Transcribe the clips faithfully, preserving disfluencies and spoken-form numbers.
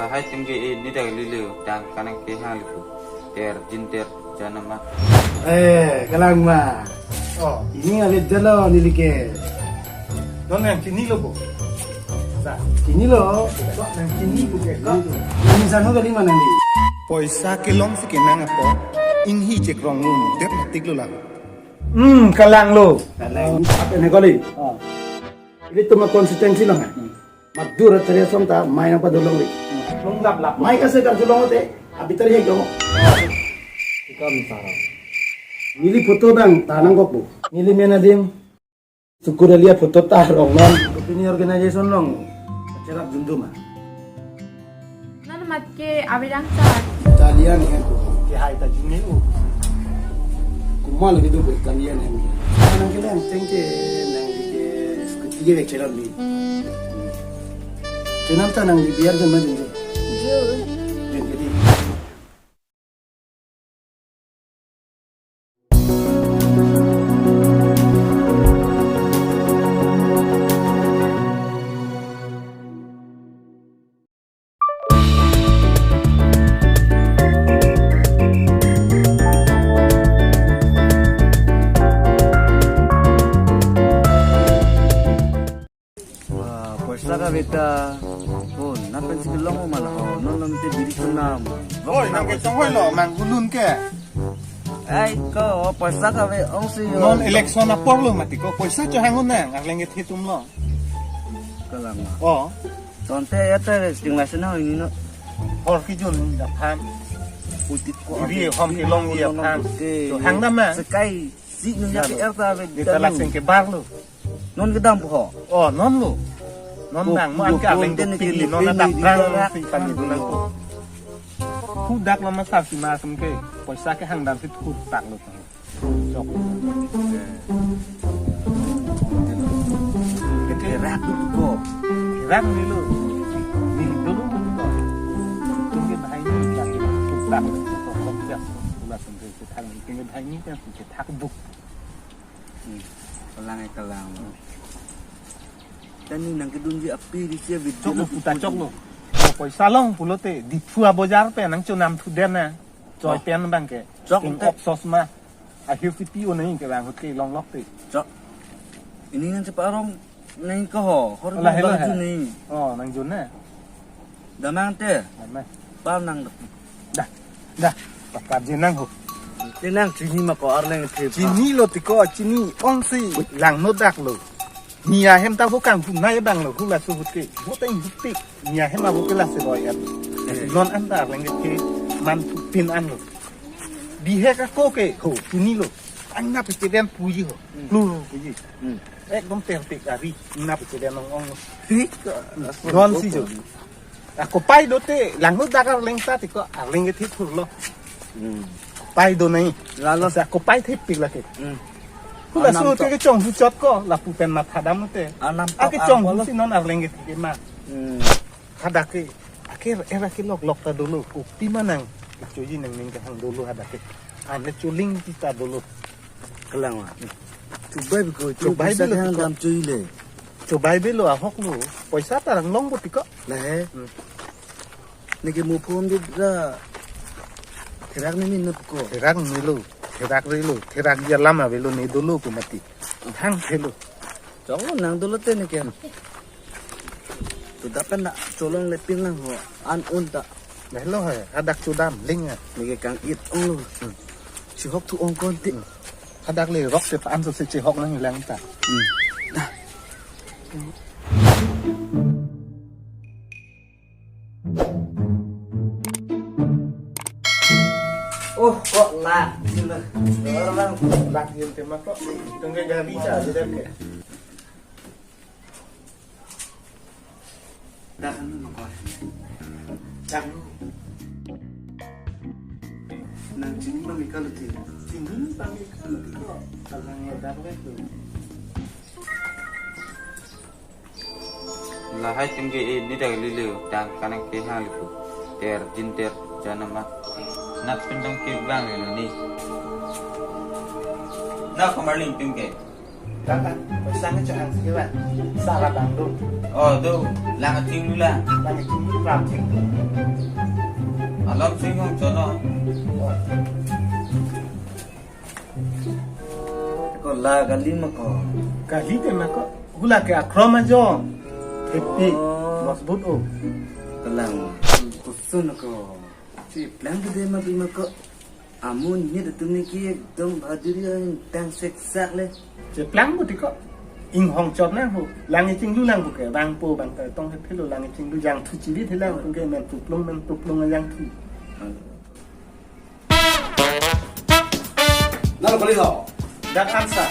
Lahai atum ke, eh, nedak lilo, tang kanang kehang lipo. Ter, jinter, janamat. Eh, kalang ma. Oh. Ini abe jalo neli ke. Non nangchinilo bo? Sa. Chinilo. Nangchini bo ke ko. Ini sanu kali ma nangli? Poisa kelong si kenang apo. Inghi chekrong un. Dep matik lo lang. Hmm, kalang lo. Kalang. Apa ne kali? Oh. Ini tuma konsistensi lang. Hmm. Madur chari ason ta mai nangpadolong ri. Longdap lap. Mai kase kardolong te, abitar ye dong. Ikam sarang. Neli photo dang tanang kok bu. Neli men adim. Sukur alia photo ta rong non. Opini organization long. Cherak junduma. Nang mat ke abe dang sa. Italian hem. Ke hai ta juni u. Kuma lagi do Italian hem. Nang ke nang tengke nangli ke scooty ke cheram bi. Chenam ta nangli biar jama jun je. Jun. Jun jadi. Ah, poisa kave ta. Oh, nat pensi kelong ma lo. Non non te biri kunam. Oi, nang ke chonghoi lo, mang hulun ke. Ai ko, poisa kave ong si yo. Non election apor lo mati ko, poisa chohang un nang, arleng ke thitum lo. Kalang ma. Oh. Tonte ya te ting la sena ini no. Hor kijun da pham. Putit ko. Iri hom kelong ya pham. Chohang nama. Sekai si nu ya ke er ta ve. Di talak sing ke bar lo. Non kedam po ho. Oh, non lo. Non ko dang mo yo an ke arleng pon den dopik ke li, non peni ada di brang darat si pagi kan dun nang ko. Hudak lo masa si masem ke. Poisa ke hang dam si thur tak lo. Chok. Ke terak ko. Terak ni lo. Ni dulu ko. Tunggu bahai ni lagi thur tak lo. Kok jak. Pula sendiri kita ni. Tunggu bahai ni kan kita tak buk. Hmm. Kalang ai kalang. Tani nang kedun ji api di sia video. Chok lo, puta chok lo. Ko poisa long pulote, Diphu abojar pen nang chonam thu den na. Choi pen bang ke. Chok. King te. Op sos ma. Ahir si pi o nai ke bang ke long lok te. Chok. Ini nang chepa arong nai ko ho. Hor. Ola, bang hello, bang he. Jun ni. Oh, nang jun na. Damang te. Damang. Pal nang dek. Dah. Dah. Pakat je nang ho. Te nang chini ma ko arleng the. Chini lo ti ko chini ong si langno dak lo. Nia hem ta bo kang hu nai bang lo hu la so hut ke. Bo ta ing hut pik. Nia hem abo ke la se roi er. Eh. Non an ta arleng ke man pin an lo. Bihek ako ke ho chini lo. Ang na pe ke den puji ho. Hmm. Lu puji. Hmm. Ekdom tertik ari. Na pe ke den ong ong lo. Thik. Non si jo. Ako pai do te, langno dak arleng ta ti ko, arleng ke thik thur lo. Hmm. Pai do nai. Lalo. Sa ako pai thik pik lake. Hmm. Kula anam su te tok. Ke chonghu chot ko, lapu pen matha dam te. Anam tok. Ake chonghu angkolo. Si non arleng ke thik ma. Hmm. Hadak ke, ake era ke lok lok ta dolo, kopi ma nang. Choji nang ning ke hang dolo hadak ke. Ane choling kita dolo. Kalang wa. Chubai biko, chubai bisa belo kan biko. Dam chui le. Chubai belo ahok lo. Poisa ta rang long bo ti ko. Lahe. Hmm. Neke mo phone di ra. Therak ni min ko. Therak ni lo. Therak ri lo. Therak dia lama belo ni dolo ko mati. Hang thelo. Chong lo nang dolo te neke. Tu dapen na cholong le pin lang ho. An un ta. Nelo hai, hadak chodam, ling ya. Neke kang it ong lo. Hmm. Chihok thu ong kon ti. Hmm. Hadak le rok te pa an so se chihok lang lang ta. Hmm. Dah. Oh, kok lak. Sila. Orang lak yun tema kok. Tunggu gari cha, dia ke. Dah anu nang koi. Dah anu. Nang chini ma mi kalu ti. Chini ma mi kalu ti ko. Kalang ya dah ko tu. Lahai atum ke, eh, nedak lilo, tang kanang kehang lipo. Ter, jinter, janamat. Nat pen dong ke bang lilo ni. Na kamar ling atum ke. Kakan, poisa ngi chohang si kevan. Sar abang do. Oh, do. Lang aching lu lang. Lang aching lu, lang aching lu. Alam sing hong chono. Oh. Ko la kali ma ko. Kali te ma ko. Hula ke akhrom ajo. Hepi. Oh. Masbut o. Kalang. Kusun ko. Si plan ke de ma bi ma ko. Amun ni de tum ni ki ekdom bhaduri ang tang sek sak le. Si plan mo ti ko. Inghong chot nang ho. Lang aching lu lang bu ke. Bang po bang ke tong hepi lo lang aching lu jangthu chili the lang bu ke men tuplung men tuplung jangthu. Nalo kali ho. Dak ansa.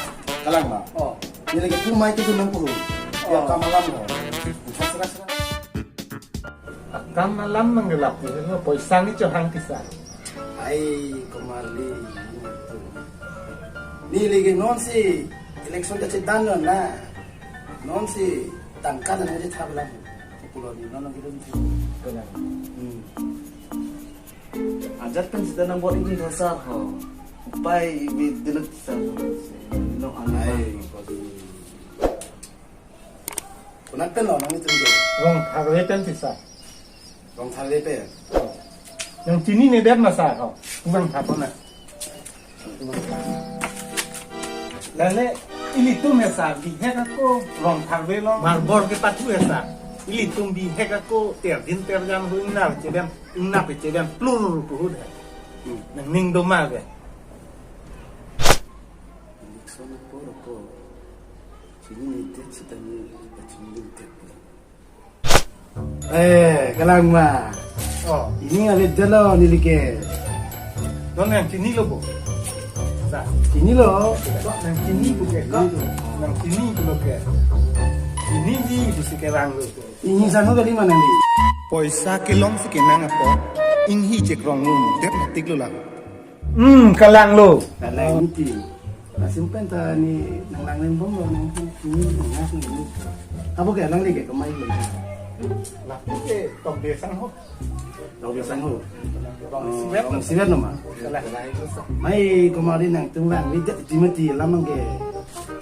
Kalang ma. Oh. Neli ke pu mai ke tu nang pu. Ya Oh. Kam alam ho. Sera, sera. Kam alam manggelap ni no poisa ngi chohang tisa. Ai, Komali. Neli ke non si election ta chedan non na. Non si tangka dan aja thap lang. Pulo ni non nang gitu. Kalang. Hmm. Ajat pen sita nang buat ingkung dasar ho. Upai ibi dilek dasar ho. No anai. Ai, kodi. Konat pen lo nang itu. Rong Tharve pen tisa. Rong Tharve pen. Nangchinine det ma sar ho. Rong Tharve na. Lale ilitum ya sar bihek ako Rong Tharve lo. Marbor kepathu ya sar. Ilitum bihek ako terjin terjang hu ingnar chedem ingnap chedem plur puhut hai. Hmm. Nangning doma ke. Election apor apor. Chinine det sita ni chinine det. Eh, kalang ma. Oh. Ini ada jalo neli ke. Don nangchini lo bo. Sa. Chini lo. Nangchini bu ke ko. Nangchini bu lo ke. Ini di bu si kelang lo. Ini sanu kali mana ni? Poisa kelong si kenang apo. Inghi chek rong lun. Dep tik lo lang. Hmm, kalang lo. Kalang iti. Asim pen ta ni nang lang lem bom lo nang pun ni nang ni. Abo ke lang lagi ke kemai lo. Lapu ke tok desa ho. Tok desa ho. Rong Oh, Sivet. Rong Sivet nama. Kalang. Mai Komali nangtum lang ni jat jimati lamang ke.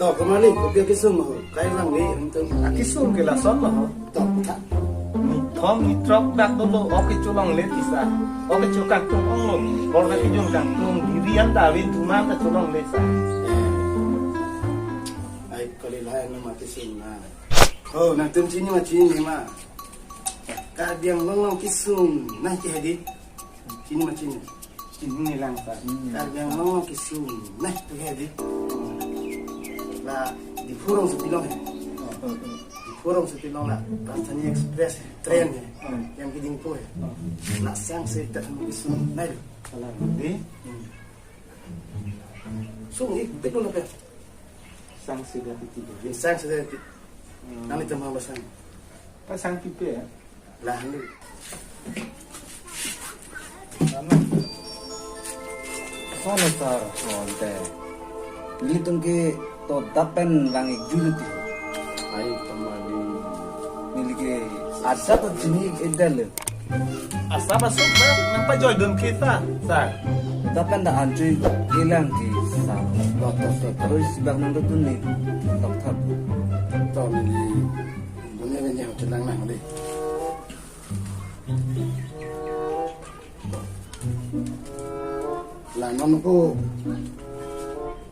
To Komali kopi kisum ho. Kai lang ni nangtum. Akisum ke lason lo ho. Tok ta. Ni thom ni throk dak dolo, oke cholongle tisa. Oke chokak tung ong lo. Bor na kijun kak tung, dirian Darwin thuma ta cholongle sa. Ai kali lahai no mati sing na. Oh, nangtum chini ma chini ma. Karbi Anglong long kisum na ke hedi. Chini ma chini. Chini lang sa. Karbi Anglong long kisum na ke hedi. La Diphu rong si pilong he. Oh, oh, oh. Diphu rong si pilong la Rajdhani Express he, train he. Hmm. Yang kiding po he. Hmm. La sang se ta kisum na. Salah. Di? Hmm. Sung ik tik lo pe. Sang sida piti. Sang sida piti. Hmm. Nang itam hamba sang. Pasang pipe ya? Lah ni. Sana sar konte. Nelitum ke to dapen lang ik julu ti. Ai Komali. Neli ke ada to chini edal. Asa masuk ba nang pajoy dun kita, sa. Dapen da anjui ilang di sa. Doktor doktor si bang nang dun ni. Doktor. To ni dunia ni hotel lang nang di. La non ko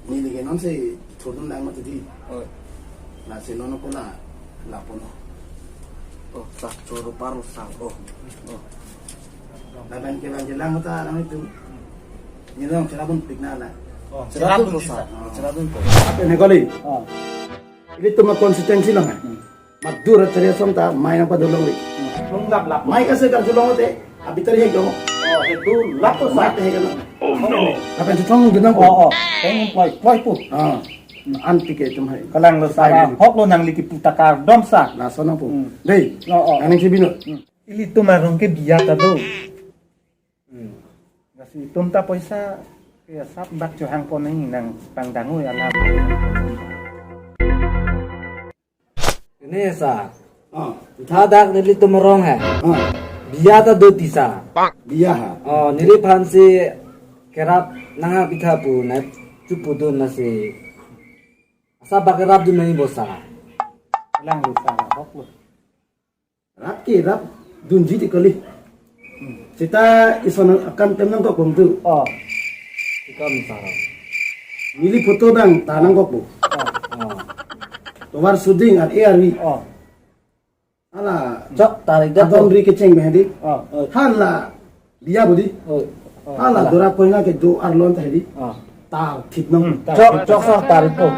neli ke non si thudun lang mati di. Oh. La si non ko la lapu no. Oh, sa choro paru sa. Oh. Oh. Laban ke ban jelang ta lang itu. Ni long cherabun pik na la. Oh, cherabun cherabun sa. Sa. Oh. Cherabun ko. Apa ni kali? Oh. Ilitum a constituency lang eh. Hmm. Madura Chariasong ta mai nang padolong ri. Lung lap lap. Mai ka se ka dolong te, abitar he dong. Oh, itu lap to sa. Mai te he ka. Oh no. Apa itu tong dong ko? Oh, oh. Teng poi poi pu. Ah. An tiket tum hai. Kalang lo sara. Hok lo nangli kipu ta kardom sa. Lason nang pu. Hmm. Dei. Oh, oh. Aning si bino. Hmm. Ilitum arong ke biya ta do. Hmm. Gasi tum ta poisa ke sap dak chohang pon nang pangdang oi alam. Ini sa. Ah. Tha dak nelitum arong he. Ah. Biya ta do tisa. Biya ha. Oh, neliphan si kerap nang ha pitha pu na chupu dun na si. Sa bak rap dun nangji bo sir. Lang lo sir, ahok lo. Rap ke rap dunji ti kali. Seta ison akam tem nangkok bom tu. Oh. Ikam sir. Neli photo bang ta nangkok bom. Oh. Oh. Tovar suding ar A R V. Oh. Hala. Chok tarik dak adon ko. Ri kecheng bang di. Oh. Hala. Dia budi. Oh. Oh. Hala dora koina kedo arlon ta di. Oh. Tar thip nang. Hmm, tar. Chok, chok sir, tarik ko.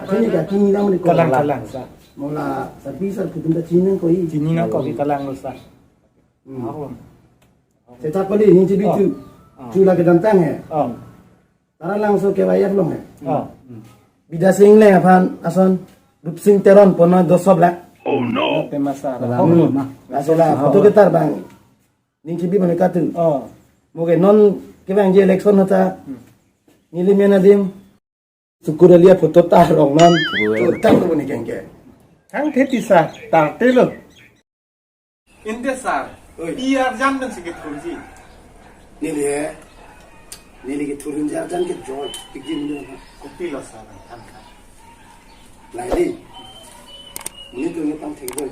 Sini ka kini nang ni ko. Kalang, kalang, sir. Mola sarbisar kutum ta chini nangkok i. Chini nangkok i, kalang lo sir. Hmm. Ahok lo. Seta kali ni chibi chu. Oh. Chu la kedamtang he. Oh. Taralangso ke wayar long he. Oh. Bidya Sing Engleng aphan ason Rupsing Teron pono dosob lak. Oh no. Tema sir. Ahok lo. Asala photo ketar bang. Ning chibi mami katu. Oh. Mo ke non kevangji election hota. Hmm. Neli men adim. Sukur alia photo ta rong non. Well. Tang lo ni kengke. Tang theti sir. Tar te lo. Inte sir. Oi. Pi arjan pen si kethurji. Neli he. Neli kethurji arjan ke joy. Pigin lo. Kopi lo sir. Tangka. Lai di. Neli tu ngi pangthek joy.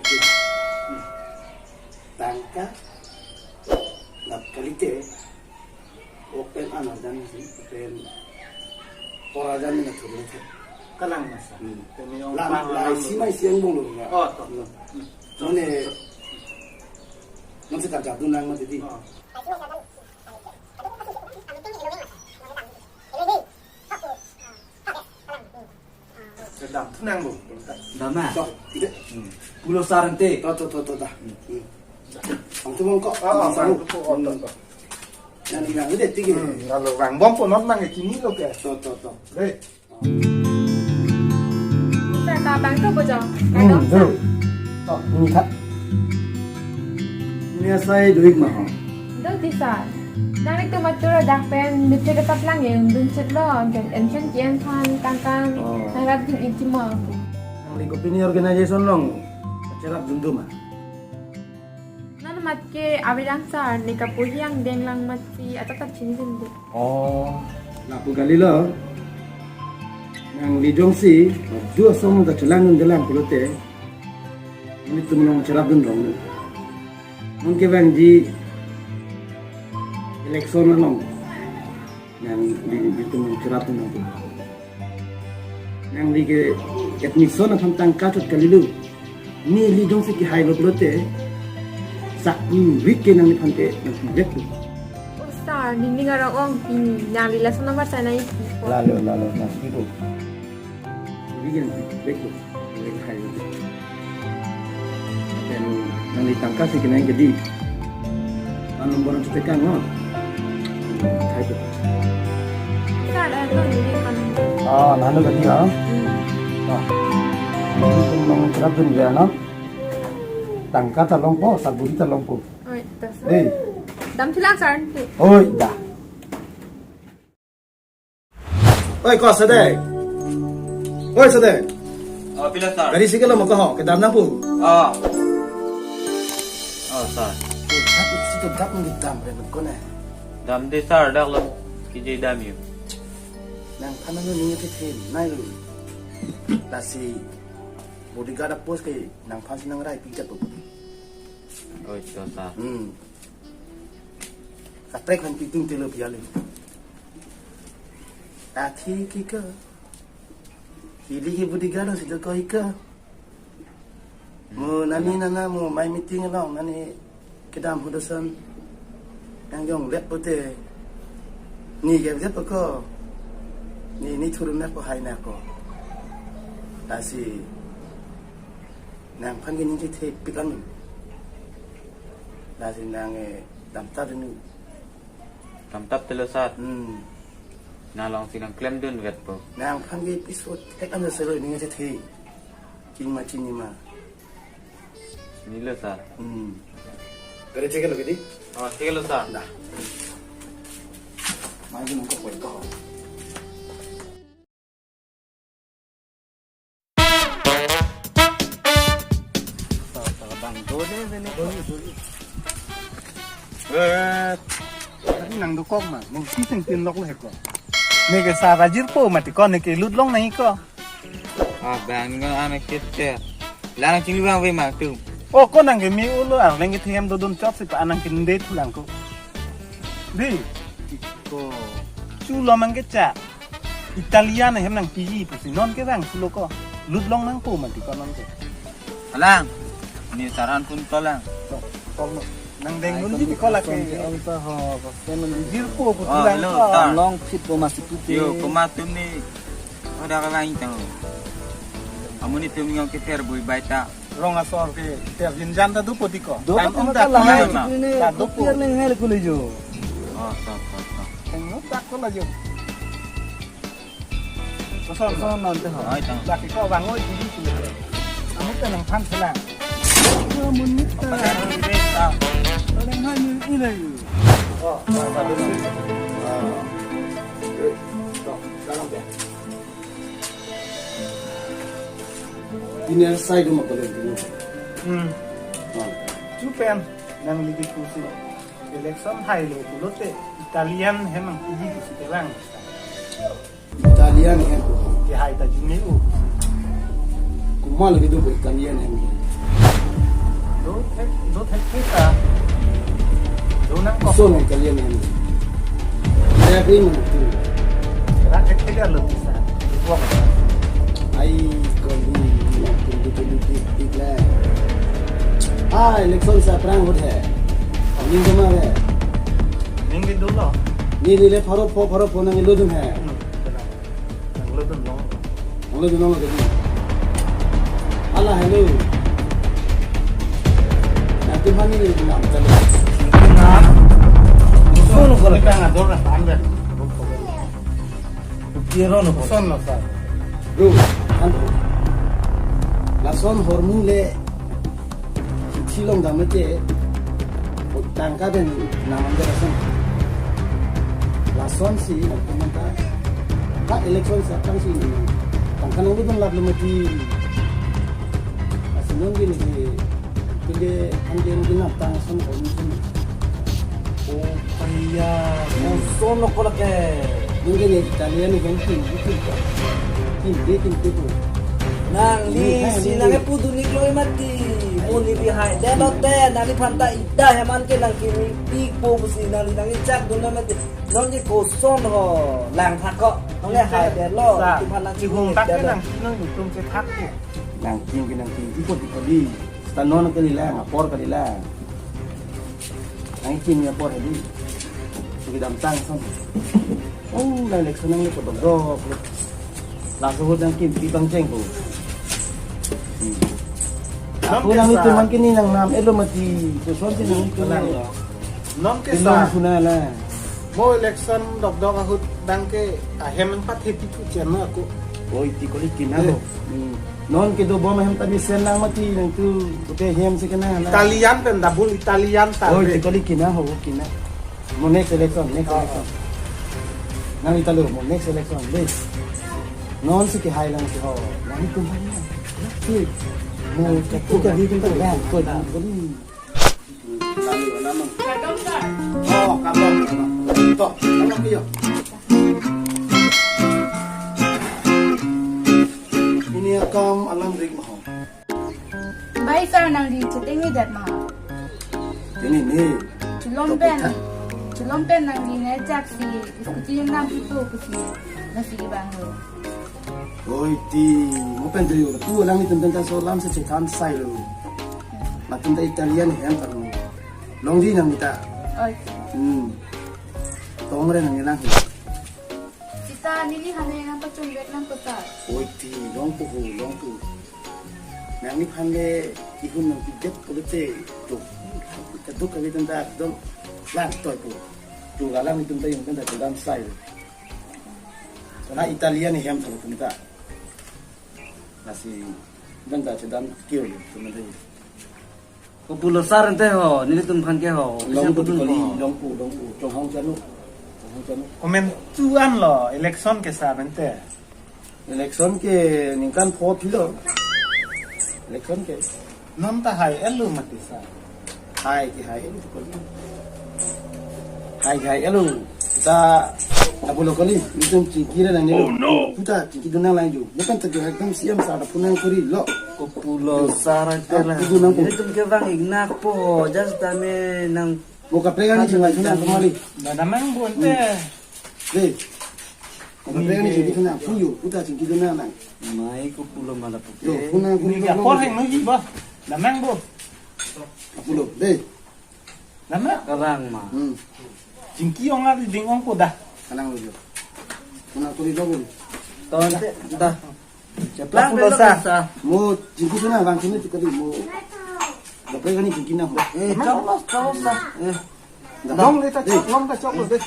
Tangka. Nap kalite. Open an arjan si, open. Por arjan ni na thurun the. Kalang masa. Hmm. Temi ong lam, pang lai lam si lo. Mai siang bong lo nga. Oh, to. Hmm. Hmm. None, none se karjap dun lang mati di. Oh. Sedang tenang, Bu. Dam na? Tok, ide. Hmm. Pulo sir ante. Tok, tok, tok, tok, dah. Hmm. Ang tumong kok. Ah, ah, ang tumong kok, tok, tok. Yang ni yang ide tinggi. Hmm, lalu bang bom pun non nang kini lo ke. Tok, tok, tok. Deh. Sir, ta bang to bojong. Hmm, kadong, sir. Dulu. Tok, ini kak. Ini asai duit mah. Do ti sir. Nang itu matur dak pen mithre ketap lang ya, dun chet lo, kan enchen kien phan kangkang, oh, nang rap dun iti mo aku. Nangli kopine organization along cherap dun do ma? Non mat ke abilang sir, ne kapuhi angdeng lang mat si atat atat chin chin de. Oh, lapu kali lo. Nangli jongsi, dua som ta chelang dun chelang pulote. Nelitum along cherap dun long. Non kevangji election along. Nangli, nelitum cherap dun nang. Nangli ke admission aphan tangka chot kali lo. Neli jongsi kehai lo pulote. Sak ni week ke nangliphan ke nangpi vek lo. Oh, sir, ning ning arong ong pini. Nangli lason nomor sana iki. Lalo, lalo, nangpi ko. Week ke nangpi vek lo. Week hai lo. Dan nangli tangka si kenang jadi. An nombor ang cetekang, no? Hai ko. Sir, eh, no, ini kan. Ah, nanu tadi, ha? Hmm. Ah. Ini pun memang kerap dun ya, no? Tangka ta longpo, saburi ta longpo. Oi, ta sir. Eh. Dam thulang sir, nanti. Oi, dah. Oi, ko sede. Oi, sede. Oh, pila sir? Gari sikil lo mo ko ho, kedam nangpo. Oh. Oh, sir. Eh, dak isi to dak ngi dam re men ko ne. Dam de sir, dak lo. Kiji dam yu. Nangphan nang ni ke the, nai lo. Lasi bodyguard a post ke nangphan si nang rai pijat po. Oh, itu sir. Hmm. Kaprek han pitung telo piale. Athi ki ke. Hili ki bodyguard si do ko ika. Mo nani nana mo mai meeting along nani kedam hudosan. Yang jong lep pote. Ni ke lep ko. Ni ni thurun na ko hai na ko. Lasi nangphan ke ni the pikan. Lasi nang eh damta denu. Damtap telo sir. Hmm. Nang along si nang klem dun vet po. Nangphan ke episode ek ano selo ini nge the. King ma chini ma. Nilo sir. Hmm. Gari check lo kedi? Oh, check lo sir. Dah. Maju nangkok ko. Eh, tadi nang dokok ma, nang si sing tin lok lek ko. Ne ke sir ajirpo mati ko, ne ke lut long nai ko. Ah, bang ningkan anak kita. Larang chini bang we mak tu. Oh, ko nang ke mi ulo, ah, leng ke thiem dodun chok si pa nang ke nde thu lang ko. Di. Ko. Chulo mang ke cha. Italian hem nangpiji pusi non ke bang chulo ko. Lut long nangpo mati ko non ke. Alang. Ni saran pun ko lang. Ko, ko, nang deng nun di ko lake. Ong ta ho, ko pen nun. Jirpo puti Oh, lang hello, ko. Sir. Long phit po masi puti. Yo, komat tum ni. Ada ka lang tang. Amun itum nyong ke ter bui baita. Rong asor ke ter jinjan ta dopo di ko. Do Time ko ong ta ta lang. Time ma. Ini Ta ko dopo. Pier leng hel kulo jo. Oh, to, to, to. Teng no tak ko la jo. Koson. Koson non te ho. Ai tang. Laki ko bang oi di tu. Amu te nang phan selang. Ko mun mit ta. Pada di desa. Paling hai mun ini. Oh, pada di desa. Ah. Eh, to, dalam ya. Ini saya cuma boleh dulu. Hmm. Nah. Chupen nang lagi kursi. Election hai lo pulote Italian hem nangpiji pusi telang. Italian hem. Ke hai ta juni u. Komat lagi do Italian hem. Do thek, do thek thek ta. Do nang ko. So nang Italian hem. Saya beri mana tu. Ra thek thek lo bisa. Buang. Ai ko ni na tu tu tu tu tu la. Ah, election sa prang hot hai. Ning kama hai. Ning ke dolo. Ni ni le pharo pho pharo pho nang lo dun hai. Hmm, benar. Nang lo dun long. Nang lo dun long ke ni. Ala hello. Na tu mani ni nam chalo. Na. Solo ko le kang ador na tan be. Piero no. Son no sa. Bro, kan. Lason hormu le. Chilong dam te. Tangka pen naman de lason. Lason si, teman ta. Ka election sa tang si. Tangka nang dun lap lo mati. Asin nang gini gini. Tunde ang dia mungkin nap tang son ko mungkin. Oh, paya. Son no ko lake. Mungkin Italian ni kan kin, kin, kin, kin, kin, kin. Nangli si nang pudun ni kloi mati. Mo ni bihai. Delo te, nangliphan ta ida heman ke nang kimi pi po pusi nangli nang chak dun mati. Non ni koson ho, lang thak ko. Nong le hai delo. Sa, Tuhan nang chihung tak ke delo. Nang, nang tum che thak ko. Nang king ke nang king. Iko di kali. Sta non kali lang, apor kali lang. Nang king ni apor hadi. Sugi dam tang son. Oh, nang election nang ni ko dok dok. Laso hut nang kim pi bang cheng ko. Hmm. Nang Aku nang kesa. Itu makin ni nang nam elo mati. Koson si nang itu. Nang lo. Nang Ilong kesa. Suna la. Mo election dok dok ahut dang ke ahem empat heti tu chen aku. Oi, ti koli kina lo. Eh. Hmm. Non ke do bom ahem tadi sen lang mati nang tu. Kute hem si kena la. Italian pen dabul Italian ta. Oi, be. Ti koli kina ho, kina. Mo next election, next Ah, election. Nang italo mo next election, be. Non si ke hai lang si ho. Nang itu mana? Si. Mo ke tu ke di tu ke lang. Ko di ko di. Kami mana mang? Oh, kamu. To, kamu kyo. Ini akam alam ring maho. Bai sir nangli chetengni det ma. Ini ni. Chulom pen. Chulom pen nangli ne jak si scooty nam pitu kusi nasi bang lo. Oi ti, mo pen tu yo. Tu lang ni tum tum ta so lam se chethan sai lo. Latum ta Italian hem ta lo. Long di nang ta. Oi. Hmm. Tong re nang ni lang. Sita neli hane nang pachun bek nang kota. Oi ti, long pu ho, long pu. Nangliphan le ihun nang pidet ko le te to. Kaduk kali tenta dong lang toy pu. Tu galang itum ta yung tenta dam sai. Karena Italian ni hem thalo tenta. Nasi tenta chedam kio tenta. Ko pulo sar ente ho, nelitum aphan ke ho. Long pu kali, long pu, long pu. Chong hong chanu. Chong hong chanu. Komentu an lo, election ke sar ente. Election ke ningkan pho philo. Election ke. Non ta hai elo mati sar. Hai ke hai elo kali. Hai, hai, hello. Ta, ta pulo kali, nelitum chingki ra nangne. Oh, no. Puta chingki dun nanglang jo. Nepen ta jo ekdom C M sir ta phone nangkorilo. Ko pulo sir ante Ah, lang. Itum nang pu. Itum ke bang ingnak po, just tame nang. Mo kaprek ani chingki dun nang kemali. Damang bu ante. Dei. Mo kaprek ani chingki dun nang pu jo. Puta chingki dun nanglang. Mai ko pulo mala puke. Jo, phone nangkorilo. Ini apa yang lagi, bah? Damang bu. Ta pulo, dei. Damang. Kalang ma. Hmm. Chingki ong ari ding ong ko dah. Kalang lo jo. Phone nangkorilo bo. Tonte dah. Lang pulo sir. Mo chingki dun nanglang sini tu kali mo. Kaprek ani chingki nang. Eh, chok los, chok los. Eh. Dah. Longle ta chok, long ta chok lo dei.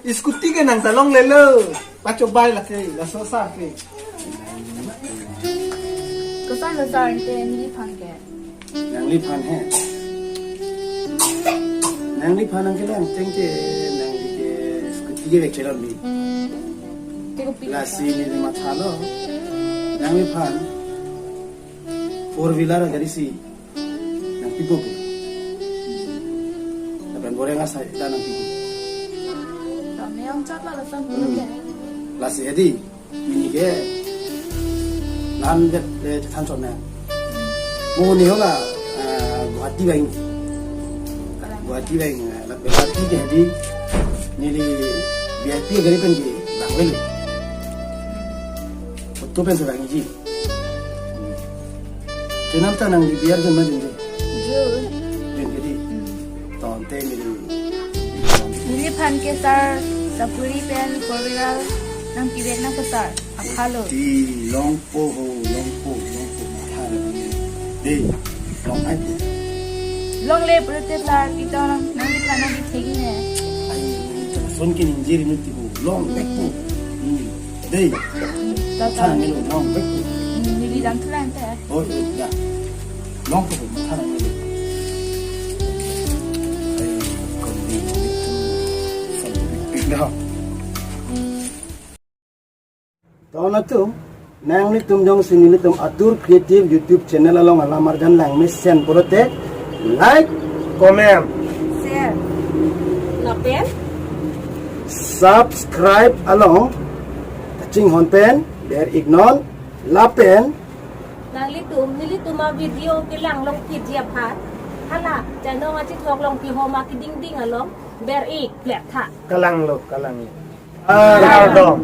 Scooty ke nang ta longlelo. Pachobai lake, laso sir ke. Koson lo sir ante neliphan ke? Nangliphan he. Nangliphan nangkelang tengke nangli ke scooty ke vek cheron bi. Te kopi. Lasi neli mathalo. Nangliphan four wheeler gari si nangpipo pu. Lapen boreng asai ta nangpipo. Tame ong chot la lason Hmm. pulo ke. Lasi hedi, ini ke lan vet le chethan chot na. Mo ni hola, ah, Guwahati bang. Kalang. Guwahati bang, ah, lapen Guwahati ke hedi, neli V I P gari pen ke bang velo. Auto pen si bangji. Chenam ta nangli biar jen ma jen je. Jun. Jun ke dei. Hmm. Tonte neli. Neliphan ke sir, sapuri pen four wheeler nangpivek nang ke sir. Aphalo. Ti longpo ho, longpo, longpo, matha nangji. Dei, long ai dei. Longle pulote sir, pi to nang, nangliphan nangpithek-i ne. Ai, nang ta son ke ningje ri nu ti ho, longvekpo. Hmm. Dei. Tata. Thanang melo, longvekpo. Hmm, neli dam thulang te. Oh, ya. Longpo, thanang melo. Ai, kon di itu. Sampai pik dah. Tono tu, nanglitum jongsi nelitum Atur Creative YouTube channel along alam arjan langmesen pulote, like, comment, share, lapen subscribe along kachinghon pen ber-iknon lapen nanglitum, nelitum a-video kelang longpitji aphan, hala channel achithok long pihoma kedingding along ber-ik plet tha. Kalang lo, kalang lo. Kardom.